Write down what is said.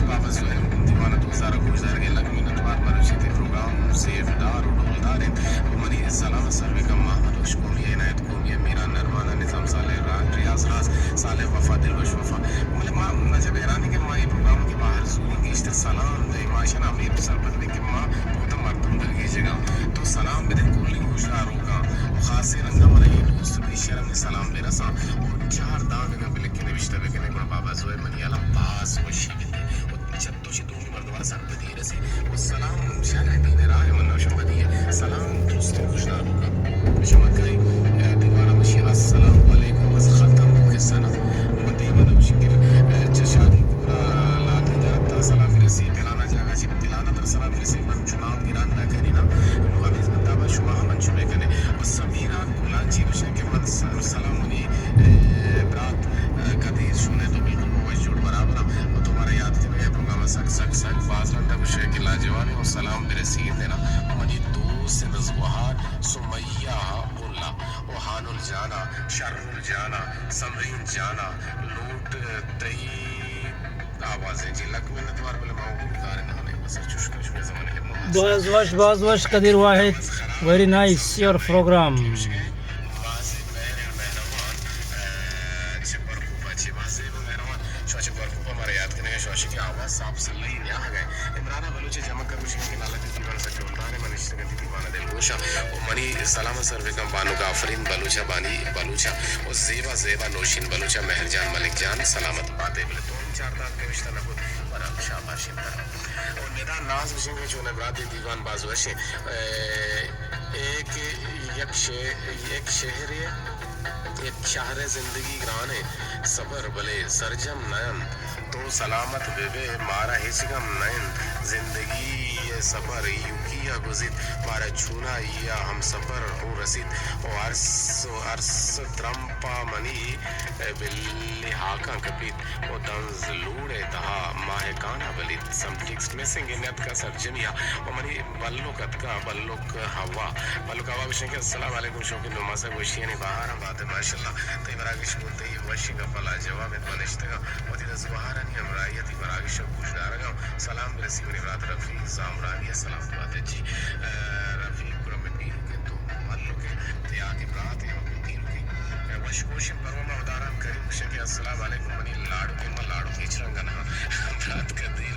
بابا زوہیل دیوان ءِ دوست دار ءُ گوشدارگیں لک منتوار۔ مروچی تئی پروگرام زیبدار ءُ ڈولدار انت۔ منی سلام سر بکن محمد ہوش قومی، عنایت قومی، میران نرمانا، نظام صالح راج، ریاض راز، صالح وفا، دلوش وفا۔ بلے ما عجب حیران ایں کہ ما اے پروگرام کہ باہر زوریں گیشتر سلام دئیں، ما اشانا ہمے سرپد بیں کہ ما بہت مردم درگیجگاں۔ تو سلام بدے کلیں گوشداروکاں ءُ خاصیں رنگا منا اے دوست پیشر ہمے سلام برساں ءُ چار دانگا بلکیں نبشتہ بکنے، گڑا بابا زوہیل منی ہیالا باز وشی بیت۔ ءُ چہ تو چہ دومی مردماں سرپدی رسی۔ ءُ سلام شہر ءِ دین ءِ راہ ءَ من نوشم بدی ءَ۔ سلام دوستیں گوشداروکاں۔ شما کئی، اے، دیوان ءَ وشی السلام علیکم، بس ختم ہو قصہ نا۔ من دیوان ءَ وشی کہ، اے، چہ شادی پورا لاتی درتا سلام رسی، پلانا جاگہ چہ پلانا تر سلام رسی، من چناب گران نہ کنی نا۔ نو ہمیں مطابق شما ہم انچو بکنے۔ ءُ سمیرا کلانچی گوشن کہ من س-، سلام منی، اے، برات، اے، قدیر شونے تو بالکل وش جوڑ برابر ہاں۔ ءُ تو مارا یاد کنگا اے پروگرام سک سک سک باز رندا گوشے کہ لاجواب ایں ءُ سلام برسیت دینا۔ ءُ منی دوست دزگوہار سمیہ اللہ ءُ ہانل جانا، شرنل جانا، سمرین جانا، لوٹ تئی آوازیں جی لک منتوار بلے ما وَ گلکار نہ ایں بس چشکا شمے زمانے کہ ما باز وش، باز وش قدیر واحد۔ Very nice your program. بازیں مہر مہروان، اے، چہ گورکوپ ءَ چہ بازیں مہروان، شما چہ گورکوپ ءَ مارا یاد کنگا، شما شکی آواز صاف سلئی نیاہگ ءَ۔ عمران بلوچ جمع کر گوشنگ کہ لالہ دیوان سک ڈولدار ءَ، من نشتگاں تئی دیوان ءَ دلگوش آں۔ ءُ منی سلام سر بکن بانک آفرین بلوچ ءَ، بانی بلوچ ءَ، ءُ زیبا زیبا نوشین بلوچ ءَ، مہر جان ملک جان سلامت بات ئے۔ بلے تو ہم چار دانک نوشتہ نہ کت، برا شاباش انت ترا۔ ءُ ندا ناز گوشنگ کہ چونیں براتے دیوان باز وش ایں۔ اے، ایک، یک شے-، یک شہرے، یک شہرے زندگی گرانیں سفر بلے سرجم نہ انت۔ تو سلامت بہ بئے، مارا ہچ گم نہ انت۔ زندگی ءِ سپر ایوکی ءَ گوزیت، مارا چونائی ءَ ہمسپر ہوں رسیت۔ او ارس، ارس ترمپ ءَ منی بلی ہاکاں کپیت، او دنز لوڑ ءِ تہا ماہکان ءَ بلیت۔ سم ٹیکسٹ مسنگ انت اتکا سرجمی ءَ۔ او منی بلک اتکا، بلک ہوا۔ بلک ہوا گوشیں کہ السلام علیکم شوقین، نماز ءَ گوشیانی بہاراں بات ماشاءاللہ۔ تئی براگش گوں تئی وشیں گپ ءَ لاجواب انت۔ من نشتگاں وتی دزگوہارانی ہمراہی ءَ تئی براگش ءَ گوش دارگ ءَ آں۔ سلام برسی منی برات رفیق زامرانی ءَ۔ سلامت بات ئے جی۔ اے، رفیق گڑا مئے پیرک انت، تو مھلوک ئے، تئی آ کہ برات ئے، مئے پیرک ئے۔ اے، وش گوش انت، پروا ما ہدارام کریم گوشیں کہ السلام علیکم منی لاڑکیں، ما لاڑک ہچ رنگ ءَ نہ آں۔ برات قدیر